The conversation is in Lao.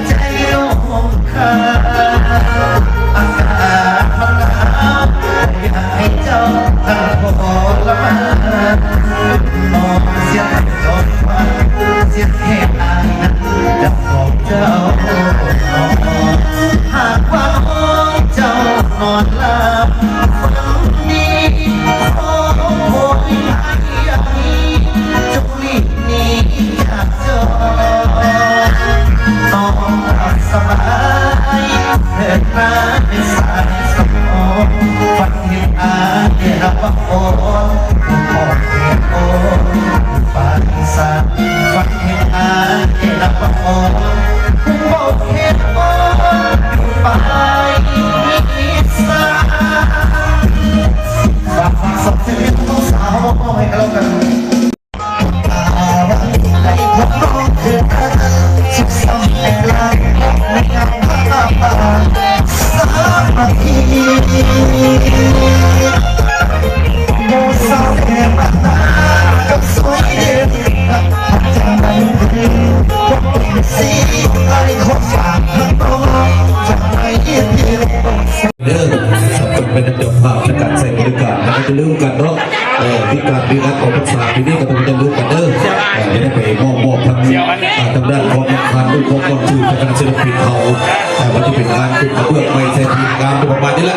ໃຈນ້ອງຂ້າ ອາກາດມັນໜາວ ຢາກໃຫ້ເຈົ້າທັງທໍລະມານ ນ້ອງສຽງຈອມຂວັນ ສຽງແຄນອ້າຍນັ້ນຈະບອກເຈົ້າ ຫາກວ່ານ້ອງເຈົ້ານອນຫຼັບຝັນດີ ຂໍໂພຍໃຫ້ ຈົງຫຼີກໜີຈາກ ນ້ອງຫຼັບສະບາຍເທີດນາແມ່ສາຍສະອອນ ຝັນເຫັນອ້າຍໄດ້ຮັບພອນ ອອກແດດອອກປາກອີສານ ຝັນເຫັນອ້າຍໄດ້ຮັບພອນ ອອກແດດອອກປາກອີສານ ຝາກຄວາມສັບເປັນຂອງສາວໃຫ້ກັນແລ້ວກັນ. ເດີ ສຳຄັນແມ່ນເຈົ້າພາບໃນການໃຊ້ບໍລິການ ແລະ ຢ່າລືມກັນເນາະ ເອີ ມີການມີງານອອກພັນສາປີນີ້ກໍຕ້ອງຢ່າລືມກັນເດີ ເອີ ຈະໄດ້ໄປມອບ ມອບທາງ ເອີ ທາງດ້ານຂອງອາຄານ ຂອງກອນຊື່ ຂອງຄະນະສິລະປິນເຮົາ ເອີ ມັນຈະເປັນງານຂຶ້ນກະເບື້ອງໃໝ່ໃສ່ທີມງານ ປະມານນີ້ແຫຼະ.